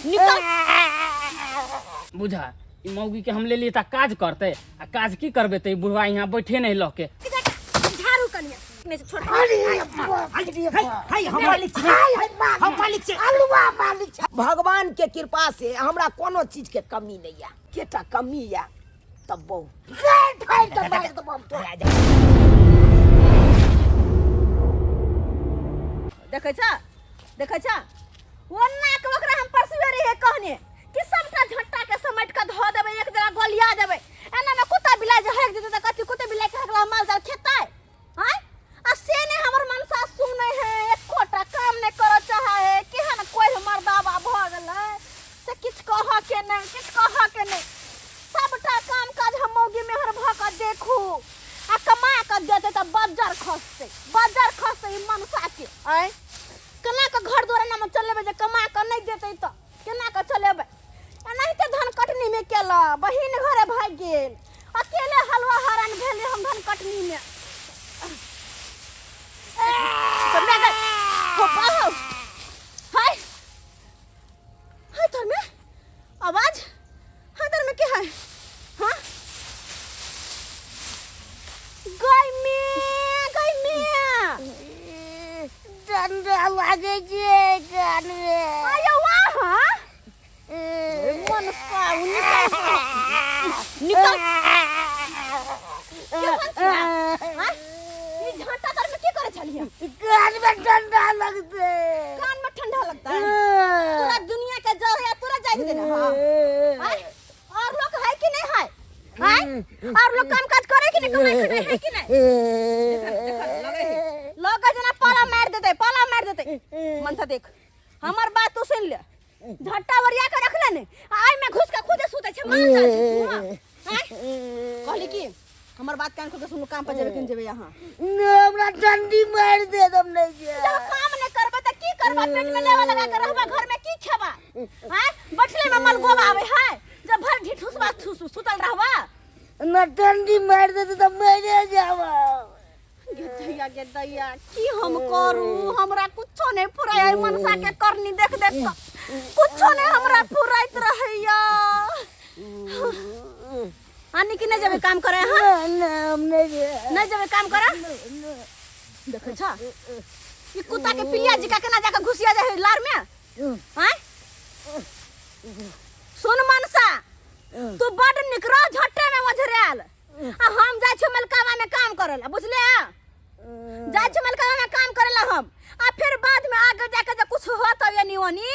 निकल। बुझा ई मौगी के हम लेलिए त काज करते आ काज की करबे त ई बुढ़वा यहाँ बैठे नहीं लके। झाड़ू कनिया नहीं छोड़। हाय, हम मालिक छी, हम मालिक छी, अलुआ मालिक छी। भगवान के कृपा से हमरा कोनो चीज के कमी नहीं है। केटा कमी है तब बहु ठाढ़ के मारि देबो हम तोरा। देखै छ, देखै छ, ओन्ना के ओकरा हम परसुए रहिए कहने कि सबटा झट्टा के समेट के धो देबै, एक जगह गोलिया देबै। एना में कुत्ता बिलाई जे हक जेतै त कथी? कुत्ता बिलाई के हकला माल जाल खेतै? आय आ से नहीं हमर मनसा सुनै है, एकोटा काम नहीं करऽ चाहे है। केहन कोई हमर बाबा भऽ गेलै से किछु कहऽ के नहीं, किछु कहऽ के नहीं। सबटा काम काज हम मौगी मेहर भऽ कऽ देखू आ कमा कऽ देतै तऽ बज्जर खसतै, बज्जर खसतै ई मनसा के। आय केना कऽ घर द्वार एनामे चलेबै जे कमा कऽ नहि देतै तऽ केना कऽ चलेबै? एनाहिते धान कटनीमे केलक, बहिन घरे भागि गेल, अकेले हलवा हरान भेलै हम धान कटनीमे। तऽ मैं गई, हो पाहो। हाय हाय, तोर में आवाज, हाय तोर में के है? हाँ गई में, गई में। ठंडा लागे छै कान में। आयो वाह, हाँ मन साउ, निकल निकल। केहन छै? हाँ? ई झांटा तर में की करे छलियै? कान में ठंडा लगते। कान में ठंडा लगता है? पूरा दुनिया के जल है, तोरा जाय देने। हां आय, और लोग है कि नहीं है? आय, और लोग काम काज करे कि नहीं? कमाई खटाई है कि नहीं? लोग जना पाला मार देते, पाला मार देते। मनसा देख, हमर बात तू सुन ले। झट्टा वरिया के रख ले ने, आय में घुस के खुदे सुते छै, मार जाइ छै तू। हां आय, कहली कि हमर बात कान खोल के सुनू, काम पर जेबे कि जेबे यहाँ? हमरा ठंडी मार दे दम नहीं जे। जब काम नहीं करबे त की करबा? पेट में लेवा लगा के रहबा, घर में की खेबा? हां, बैठले में मलगोबा आवे है, जब भर ढिठुसबा सुतल रहबा न, ठंडी मार दे त मरे जावा। गे दैया, गे दैया, की हम करू? हमरा कुछो नहीं फुराय। मनसा के करनी देख देख के कुछो नहीं हमरा फुराइत रहैया। आनी कि नहीं जेबे काम करे? हां। ना, हम नहीं जे। नहीं जेबे काम करे? देखै छ ई कुत्ता के पिलिया जी का केना जाके घुसिया जाए है लार में। आय सुन मनसा, तू बड निक रह झट्टे में ओझरायल आ हम जाइ छी मलकावा में काम करे ला, बुझले? जाइ छी मलकावा में काम करे ला हम, आ फिर बाद में आगे जाके जे कुछ होत एनी ओनी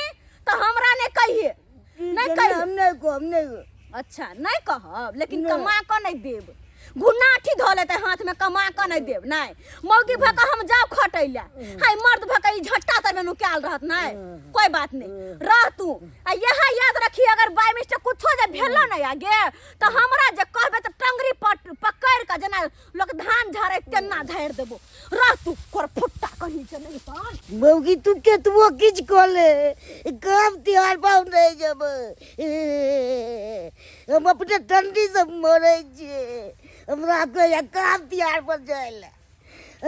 तो हमरा नहीं कहिए, नहीं कहिए। हम नहीं को, हम नहीं को। अच्छा नहीं कहब, लेकिन कमा कऽ नहीं देब। घुनाठी धऽ लेतै हाथ में, कमा कऽ नहीं देब। नहीं मौगी भऽ कऽ हम जाउ खटै लए, हाय मर्द भऽ कऽ ई झट्टा तर में नुकायल रहत। नहीं कोई बात नहीं, रह तू। आ यह याद रखी, अगर बाय मिस्टेक कुछो जे भेलो नहीं आगे तो हमरा जे कहबे तऽ टंगरी पकड़ कऽ जेना लोक धान झाड़े तेना झाड़ि देबो। रह तू कर फुट्टा कहीं के नहीं तन। मौगी तू केतबो किछ कऽ ले, काम तिहार पाउ नहीं जब। हम अपने ठंडी से मरै छियै। हमरा कहैया काम तिहार पर जाय लए,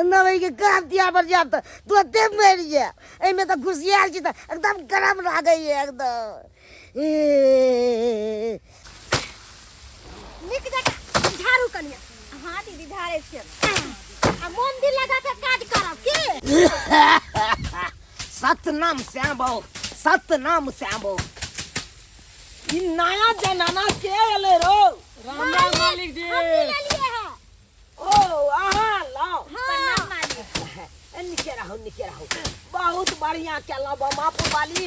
नबै के काम तिहार पर जायब तऽ तुरते मरि जायब। एहिमे तऽ घुसियाल छी तऽ एकदम गरम लागैया एकदम। ए नीक जकाँ झाड़ू कनिया। हाँ दीदी, झाड़े छियै आ मोन दिल लगा के काज करब की। सतनाम श्याम, सतनाम श्याम। ई नया जनाना के एले रो? राम राम मालिक जी। हम भी ले लिए हैं। ओ अहाँ लाओ। प्रणाम मालिक। ए, निके रहू, निके रहू। बहुत बढ़िया केलहुँ बापू वाली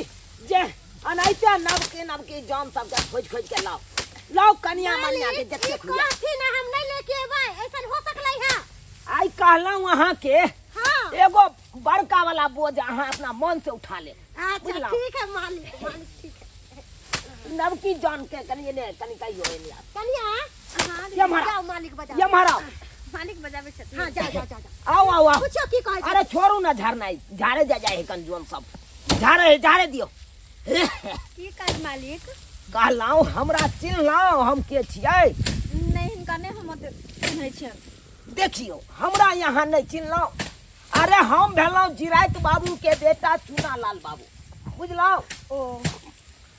जे अनाहिते नवके नवके जाम सबके खोजि खोजि के लाओ, लाओ कनिया मनिया के मालिक, जते ई खुआ। कहथिन आ हम नहीं लेके एबै, ऐसन हो सकलै है? आइ कहलहुँ अहाँ के हाँ। एगो बड़का वाला बोझ अहाँ अपना मन से उठा ले। अच्छा। बुझलहुँ? ठीक है मालिक, मालिक ठीक है। नवकी जान के कनि एने कनि कहियो एने आब। कनिया। हाँ, ये मारा। जाओ मालिक बजाओ। ये मारा। मालिक बजाबै छथिन। हाँ जाओ जाओ जाओ जाओ। आओ आओ आओ। पूछो की कहै अरे छोड़ू ना झाड़नाइ, झाड़े जा जाए है कंजून सब, झाड़े है, झाड़े दियो। की काज मालिक? कहलहुँ हमरा चिन्हलहुँ हम के छियै? नहीं, हिनका नहीं हम ओते चिन्है छियनि। देखियौ हमरा यहाँ नहीं चिन्हलहुँ? अरे हम भेलहुँ जिराइत बाबू के बेटा चूना लाल बाबू, बुझलहुँ? ओ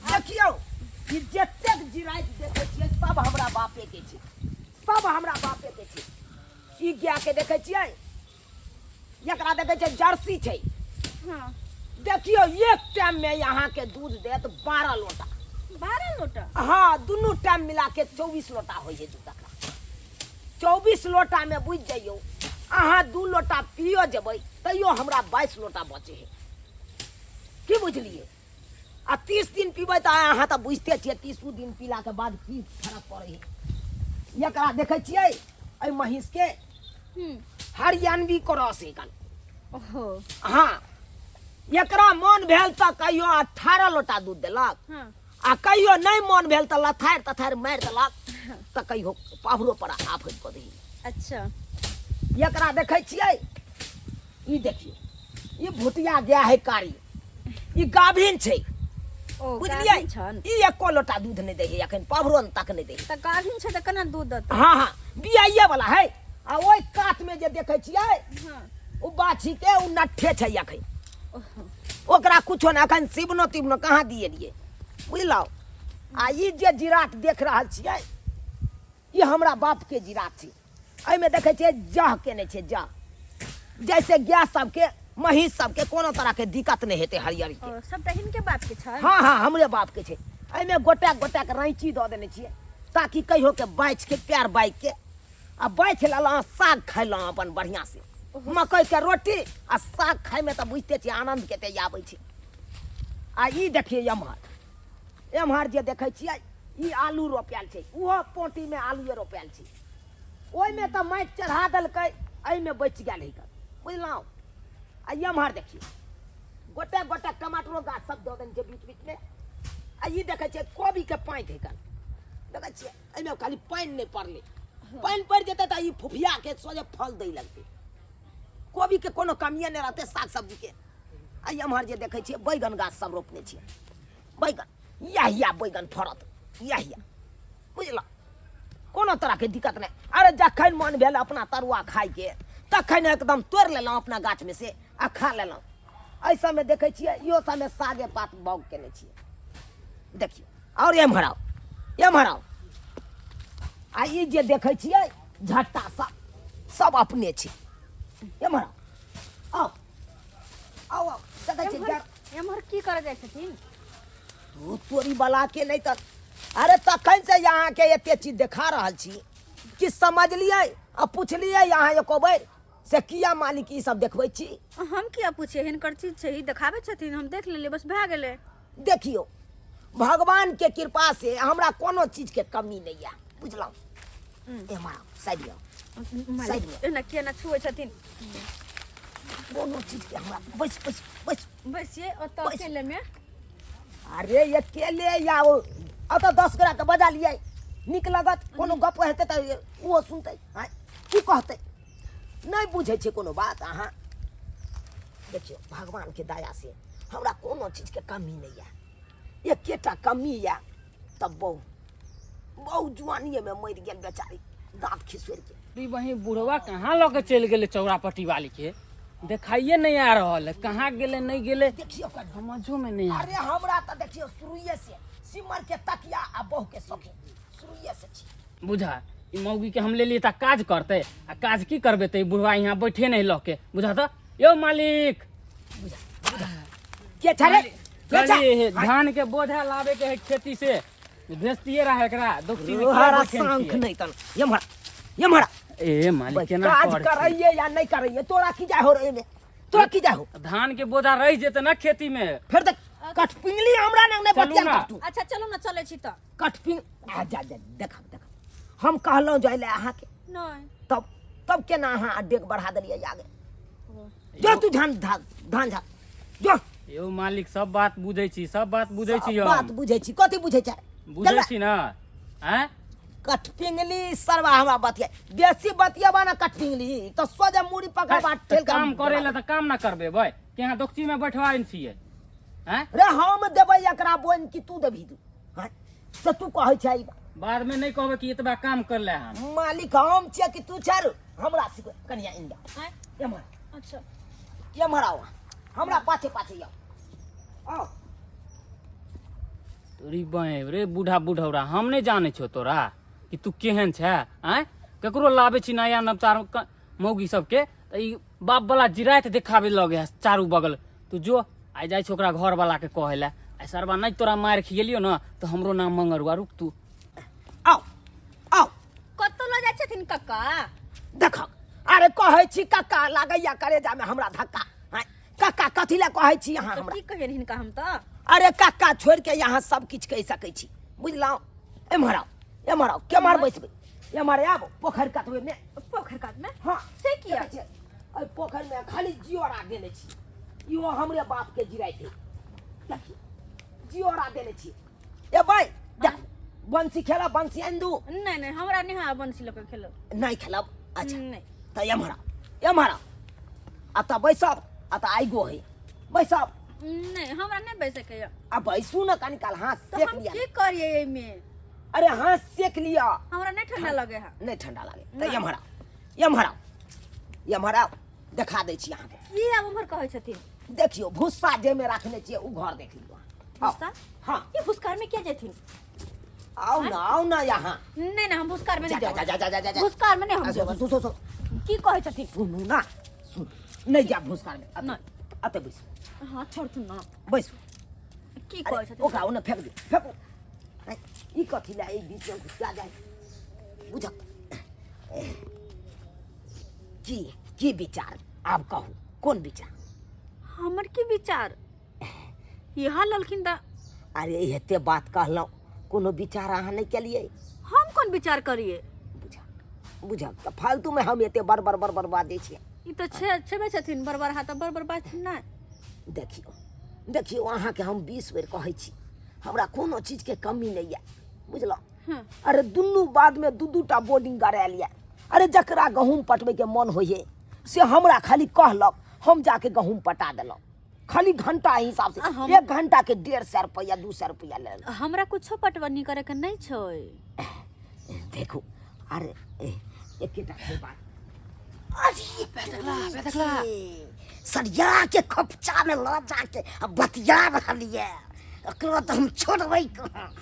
देखियौ ई जतेक जिराइत देखै छियै सब हमरा बापे के छै, सब हमरा बापे के छै। ई गाय के देखै छियै, एकरा देखै छियै जर्सी छै। हाँ। देखियौ एक टाइम में अहाँ के दूध देत 12 लोटा। 12 लोटा? हाँ, दुनू टाइम मिला के 24 लोटा होइ छै दूध। एकरा 24 लोटा में बुझि जइयौ अहाँ 2 लोटा पियो जेबै तैयो हमरा 22 लोटा बचे है। की बुझलियै? आ 30 दिन पीबै तऽ अहाँ तऽ बुझिते छियै 30 दिन पीलाके बाद की फरक पड़ै है। एकरा देखै छियै एहि महींस के हरियाणवी क्रॉस है कन। ओहो। हाँ, एकरा मन भेल तऽ कहियो 18 लोटा दूध देलक। हाँ। आ कहियो नहि मन भेल तऽ लथारि तथारि मारि देलक तऽ कहियो पाभरो पर आफत कऽ दै। अच्छा। एकरा देखै छियै, ई देखियौ ई भुटिया गाय है कारी, ई गाभिन छै। ओ, बुझलियै? गाभिन छन। ई एको लोटा दूध नहि दै है एखन, पाभरो तक नहि दै है। तऽ गाभिन छै तऽ केना दूध देतै? हाँ हाँ, बियाइए वाला है। आ ओहि कात में जे देखै छियै हाँ। ओ बाछी के ओ नट्ठे छै एखन। ओहो। ओकरा कुछो नहि, एखन सिबनो तिबनो कहाँ दिएलियै, बुझलहुँ? आ ई जे जिरात देख रहल छियै ई हमरा बाप के जिरात छै। एहिमे देखै छियै जह केने छै, जह, जैसे गाय सबके महींस सबके कोनो तरह के दिक्कत नहि हेतै हरियरी के। ओ, सबटा हिनके बाप के छै? हाँ हाँ, हमरे बाप के छै। एहिमे गोटा गोटा के रैंची दऽ देने छियै ताकि कहियो के बाछि के पैर बाइक के आ बाछि लेलहुँ, साग खैलहुँ अपन बढ़िआँ से, मकई के रोटी आ साग खाइमे तऽ बुझिते छियै आनंद कते आबै छै। आ ई देखियै एम्हर, एम्हर जे देखै छियै ई आलू रोपायल छै, ओहो पोटीमे आलूए रोपायल छै। ओहिमे तऽ माटि चढ़ा देलकै, एहिमे बचि गेल है, बुझलहुँ? आ एम्हर देखियौ गोटे गोटे टमाटरो गाछ सब दऽ देने छै बीच बीचमे। आ ई देखै छियै कोबीके पाँति है, देखै छियै एहिमे खाली पानि नहि पड़लै, पानि पड़ि जेतै तऽ ई फुफियाके सोझे फल दै लगतै। कोबीके कोनो कमिए नहि रहतै साग सब्जीके। आ एम्हर जे देखै छियै बैगन गाछ सब रोपने छियै, बैगन इएह इएह बैगन फड़त इएह इएह, बुझलहुँ? कोनो तरहके दिक्कत नहि। अरे जखन मन भेल अपना तरुआ खाइके तखन एकदम तोड़ि लेलहुँ अपना गाछमे से आ खा लेलहुँ। एहि सबमे देखै छियै इहो सबमे सागे पात बाउग केने छियै, देखियौ। आओर एम्हर आउ, एम्हर आउ। आ ई जे देखै छियै झट्टा सब सब अपने छै। एम्हर आउ, आउ आउ आउ, देखै छियै एम्हर की करऽ जाइ छथिन? तू तोरी वाला के नहीं तऽ अरे तखन से अहाँके एते चीज देखा रहल छी कि समझलियै आ पुछलियै अहाँ एको बेर से किया मालिक ई सब देखबै छी? हम किया पूछिए, हिनकर चीज छै, ई देखाबै छथिन, हम देख लेलियै, बस भए गेलै। देखियौ भगवान के कृपा से हमरा कोनो चीज के कमी नहीं है, बुझलहुँ? एम्हर आउ, साइड में आउ, साइड में। एना केना छुए छथिन? कोनो चीज के हमरा बैस बैस बैस बैसिए ओतऽ बैस। अकेले में। अरे अकेले या ओ अतऽ 10 गोरा के बजा लियै, नीक लगत, कोनो गप हेतै तऽ ओहो सुनतै। आँय, की कहतै? नहि बुझै छै कोनो बात अहाँ। देखियौ भगवान के दया से हमरा कोनो चीज के कमी नहि यऽ, एकेटा कमी यऽ तब बहु, बहु जुआनिए में मरि गेल बेचारी दाँत खिसोरि के। ई बही बुढ़वा कहाँ लऽ के चलि गेलै चौरापट्टी वाली के? देखाइए नहीं आ रहल है, कहाँ गेलै नहीं गेलै देखियौ कनि। समझो में नहीं आ। अरे हमरा तऽ देखियौ शुरुए से सिमर के तकिया आ बहु के सखी शुरुए से छी। बुझा ई मौगी के हम लेलियै तऽ काज करतै, आ काज की करबे तऽ ई बुढ़वा यहाँ बैठे नहीं लऽ के। बुझा तऽ यौ मालिक। बुझा, बुझा। के छै रे? के छै? कहलियै, धान के बोझा लाबे के है खेती से, भेजतियै रहे एकरा दोस्ती में। रोहरा किया बैठल शंख छियै? नहीं तन एम्हर, एम्हर। ए मालिक केना काज कर छी? करैये या नहीं करैये तोरा की जाय हो रे एमे? तोरा की जाय हो? धान के बोझा रह जेते ना खेती में। फिर देख कठपिंगली हमरा नहीं नहीं चलू बतिया ना। तू। अच्छा चलू ना, चलै छी तऽ। कठपिंग आ जा जा, देखा देखा हम कहलहुँ जाय ले अहाँके। नहीं। तब केना अहाँ डेग बढ़ा देलियै आगे? जो तू धान धान झा जो। यौ मालिक सब बात बुझै छी, सब बात बुझै छी सब हम। बात बुझै छी, कथी बुझै छै? बुझै छी ना? आँय? कठपिंगली सरवा हमरा बतिया बेसी बतियाबा ना कठपिंगली तऽ सोझे मूड़ी पकड़ बाट तऽ ठेल के काम हम करे ला तऽ काम ना करबे भाई, के यहाँ दोकची में बैठवाइन छियै? आँय? रे हम देबै एकरा बोनि कि तू देबही तू? आँय? से तू कहै छै ई बात। बाद में नहीं कहबै कि एतबा काम कर ले हम। मालिक हम छियै कि तू छै रे? हमरा सिखबै कनिया इंदा। आँय? एम्हर। अच्छा। एम्हर आउ, हमरा पाछे पाछे आउ। आउ। तोरी बाँहि रे बूढ़ा बुढ़ौरा, हम नहि जानै छियौ तोरा कि तू केहन छै। आँय, ककरो लाबै छी नया नवतार मौगी सबके तऽ ई बाप वाला जिराइत देखाबे लगे है चारू बगल। तू जो, आइ जाइ छी ओकरा घर वाला के कहै लए। आइ सरबा नहि तोरा मारि खियेलियौ ने तऽ हमरो नाम मंगरुआ। रुक तू। आउ आउ। कतौ लऽ जाइ छथिन कक्का? देखक, अरे कहै छी कक्का, लागैया करेजामे हमरा धक्का। आँय, कक्का कथी लए कहै छी अहाँ तऽ हमरा? की कहियनि हिनका हम तऽ? अरे कक्का छोड़ि के यहाँ सब किछु कहि सकै छी, बुझलहुँ? एम्हर आउ, एम्हर आउ। केम्हर बैसबै? एम्हर आब, पोखरि कातबै मे। पोखरि कात मे? हाँ। से किया? देखै छियै, एहि पोखरि मे खाली जियोरा देने छी। इहो हमरे बाप के जिराइत है। देखियौ, जियोरा देने छी। ए भाइ देख, बंसी खेलब? बंसी आनि दू? नहि नहि, हमरा नहि हा बंसी लऽ कऽ खेलब। नहि खेलब? अच्छा। नहि। तऽ एम्हर आउ, एम्हर आउ। आ तऽ बैसब, आ तऽ आइगो है, बैसब। नहि, हमरा नहि बैसके यऽ। आ बैसू ने कनी काल, हाथ तऽ सेक हम लिअ। की करियै एहिमे? अरे हाथ सेक लिअ। हमरा नहि ठंडा लगे है। नहि ठंडा लागे तऽ नहि। एम्हर आउ, एम्हर आउ, एम्हर आउ, देखा दै छी अहाँके। की आब उम्हर कहै छथिन? देखियौ, भुस्सा जाहिमे राखने छियै ओ घर देख लियौ अहाँ। आउ। भुस्सा? हाँ। ई भुस्कार में किया जेथिन? आउ ना, आउ ना यहाँ। नहि नहि, हम भुस्कार में जा नहि जा जेबै। जा जा जा जा जा। भुस्कार में नहि हम आ, जेबै। सुन सुन सुन। की कहै छथिन? सुनू ना, सुन, नहि जायब भुस्कार में। अते- नहि। अते बैसू। हाँ, छोड़थुन ना। बैसू। की अरे, कहै छथिन? ओकरा ओने फेंक दियौ, फेंकू। आँय, ई कथी लए एहि बीचमे घुसिया जाय? बुझक की की विचार? आब कहू, कोन विचार? हमर की विचार? यहाँ ललखिन तऽ। अरे एते बात कहलहुँ, कोनो विचार अहाँ नहि केलियै। हम कोन विचार करियै? बुझक बुझक तऽ फालतूमे हम एते बड़ बड़ बड़ बड़ बाजै छियै। ई तऽ छे छेबे छथिन बड़बड़, हा तऽ बड़बड़ बाजथिन नहि। देखियौ देखियौ, अहाँके हम 20 बेर कहै छी, हमरा कोनो चीजके कमी नहि यऽ, बुझलहुँ? अरे दुनू बादमे दू दू टा बोर्डिंग गरायल यऽ। अरे जकरा गहूँम पटबैके मन होइए से हमरा खाली कहलक, हम जाके गहूँम पटा देलहुँ। खाली घंटा हिसाब से आ हम- एक घंटा के 150 रुपया, 200 रुपया ले लेलक। हमरा कुछो पटवनी करे के नहीं छै। देखू, अरे एकेटा छै बात। अरे सरिया के खोपचा में लऽ जाके आ बतिया रहल ये, एकरो तऽ हम छोड़बै कहाँ?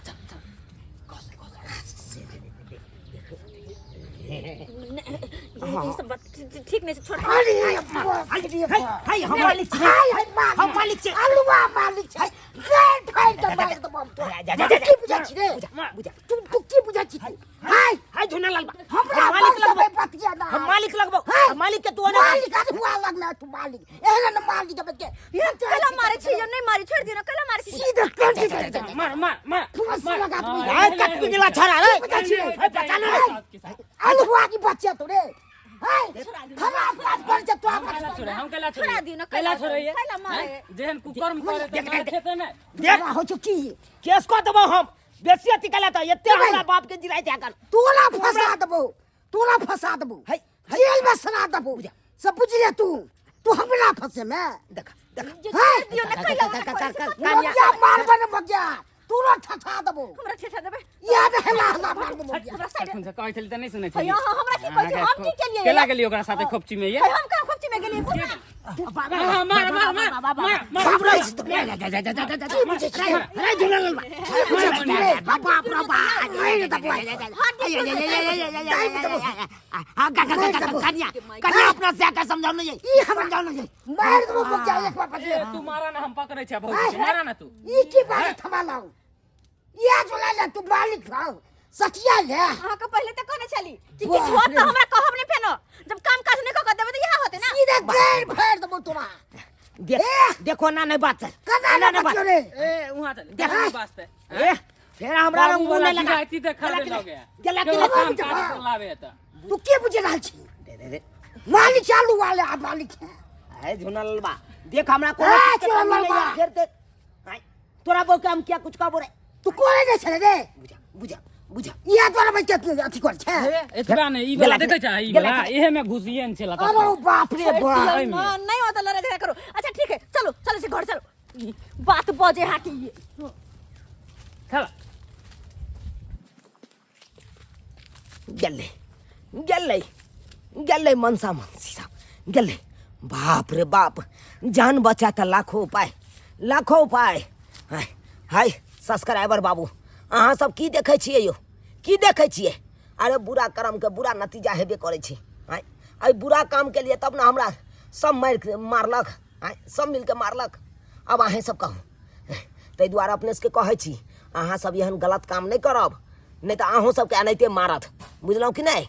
ई सब बात ठीक नहीं छै, छोड़। अरे बाप रे बाप। हाय, हम मालिक छी। हाय, हाय, मालिक। हम मालिक छी। अलुआ मालिक छै। गैर फाड़ि के मारि देबौ हम तोरा। जा, जा, तू जा, की बुझै छी रे? बुझा। तू तू की बुझै छी तू? हाय, हाय झुना लाल बा। हमरा हम मालिक पर लगबौ। सबे बतिया ना। हम मालिक लगबौ। हाय। हम मालिक के तू ओने मालिक आदमी लगना तू मालिक। एहन न मालिक देबै के। एहन तो कैला मारे छी? नहीं मारी, छोड़ दियो ना, कैला मारे छी? सीधे कर दे। मार मार मार। फुस लगा देबै। हाय, कट पिघला छड़ा रे। की बुझै छी रे? हाय, पता नहीं। अलुआ की बच्चा तू रे। हाय, खराब काज कर जे तू हम कैला छोड़े? हम कैला छोड़े? छोड़ा दियो ना, कैला कैला छोड़े? कैला मारे? जेहन कुकर्म करे तऽ मार खेतै ने। देख, हो चुकी। केस कऽ देबौ हम। बेसी अथी कला तऽ एते हमरा बाप के जिराइ दे कर। तोरा फंसा देबो, तोरा फंसा देबो, है, जेल में सड़ा देबो, सब बुझले तू। तू हमरा फंसे में? देख देख। जे छोड़ दियो ना, कैला ओना करै छी? बगिया मारबे ने बगिया, तोरा ठठा देबो। हमरा ठेठा देबै? या ने हेला हेला मारबो बगिया। हमरा साइड। तखन से कहै छली तऽ नहि सुनै है, छली। अहाँ हमरा की कहै छी? हम की केलियै? केला गेली ओकरा साथे खोपची में ये? है, हम कहाँ खोपची में गेलियै? बुझा। मार मार मार मार मार मार। बाप रे, की बुझै छी? अरे झुना लाल बा। की बुझै छी रे? बाप रे बाप। कन्या कन्या, अपना से आके समझाओ नहीं। ई हमरा समझाओ नहीं। मार देबो बगिया एक बार पकड़े। ए, तू मारा ना, हम पकड़ै छै भौजी के, मारा ना तू। ई की बात थमा लाऊ? या झोला ले, तू मालिक छौ सचिया ले। अहाँके पहिले तऽ कहने छली कि किछु होत तऽ हमरा कहब नहि, फेनो जब काम काज नहि कऽ के देबै तऽ इएह होतै ना। सीधे गैर फाड़ देबो तोरा। देख देखो ना, नहीं बात कना ना ना बात। बतियो रे। ए, उहाँ चल। देख। वास्ते। ए, फेर हमरा रंग बाबू मुंह वाला नहीं लगा। जिरायती देखाबे लगे। गेला कि केओ नहीं? काम काज पर लाबे तऽ। तू की बुझि रहल छी? दे दे दे। मालिक चालू वाले आ मालिक है। अरे झुना ललबा, देख, हमरा कोनो ए, चीज के झुना कमी नहीं ललबा। है। फेर देख। आय, तोरा बहू के हम क्या कुछ कहबो रे? तू कोने नै छले रे? बुझा बुझा बुझा। इएह द्वारा बच्चा अथी कर छै। एतबा नहि, ई वाला गेला देखै छै, ई गेला वाला एहे में घुसिए ने छला। अरे बाप रे छोड़ बाप। दियौ एहिमे। ना, नहीं होता लड़ाई झगड़ा करो। अच्छा ठीक है, चलो चलो से घर चलो। ई बात बजे हाकी ये। चल। गेलै गेलै गेलै, मनसा मनसी साहब गेलै। बाप रे बाप, जान बचा तऽ लाखो उपाय, लाखो उपाय। हाय हाय, सब्सक्राइबर बाबू अहाँ सब की देखै छियै यौ की देखै छियै अरे बुरा कर्मके बुरा नतीजा हेबे करै छै आँय एहि बुरा कामके लिए तब ने हमरा सब मारि मारलक आँय सब मिलके मारलक आब अहेँ सब कहू ताहि दुआरे अपने सबके कहै छी अहाँ सब एहन गलत काम नहि करब नहि तऽ अहूँ सबके एनाहिते मारत बुझलहुँ कि नहि।